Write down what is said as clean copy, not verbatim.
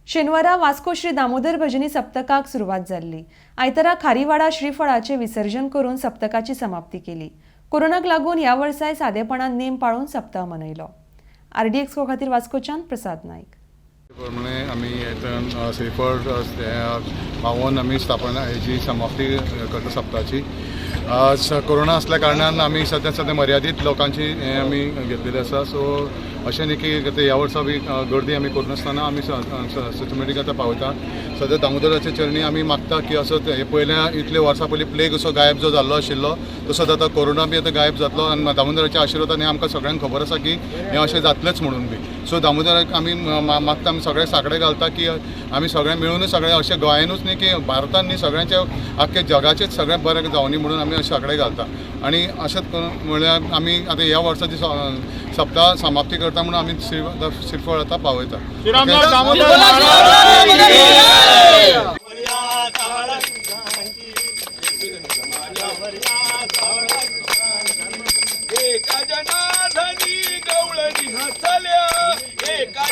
शेनवारा वास्को श्री दामोदर भजनी सप्तकाक सुरवात जाल्ली. आयतारा खारीवाडा श्रीफळाचे विसर्जन करून सप्तकाची समाप्ती केली. कोरोनाक लागून ह्या वर्साय सादेपणान नेम पाळून सप्ताह मनयलो. आरडीएक्स खातीर वास्कोच्यान प्रसाद नायक. प्रमाणे आमी हेतून श्रीफळ पावोवन आमी स्थापना हेजी समाप्ती करता सप्ताची. कोरोना असल्या कारणान आमी सद्या सद्या मर्यादीत लोकांची हें आमी घेतलेली आसा. सो अशें न्ही की आतां ह्या वर्सा बी गर्दी आमी करनासतना आमी सिस्टमॅटीक आतां पावयता. सद्या दामोदराच्या चरणी आमी मागता की असो हे पयल्या इतले वर्सां पयलीं प्लेग असो गायब जो जाल्लो आशिल्लो, तसोच आतां कोरोना बी आतां गायब जातलो आनी दामोदराच्या आशिर्वादान हें आमकां सगळ्यांक खबर आसा की हें अशें जातलेंच म्हणून बी. सो दामोदराक आमी मागता, आमी सगळे साकडे घालता की आमी सगळे मेळूनच सगळे अशें गोंयानूच न्ही की भारतान न्ही, सगळ्यांचे आख्खे जगाचेच सगळें बरें जावनी म्हणून आमी अशें साकडे घालता. आनी अशेंच करून म्हणल्यार आमी आतां ह्या वर्साची सप्ताह समाप्ती करता म्हणून आमी श्रीफळ आतां पावयता. ओके? एका जनाधनी गवळणी हसल्या, एका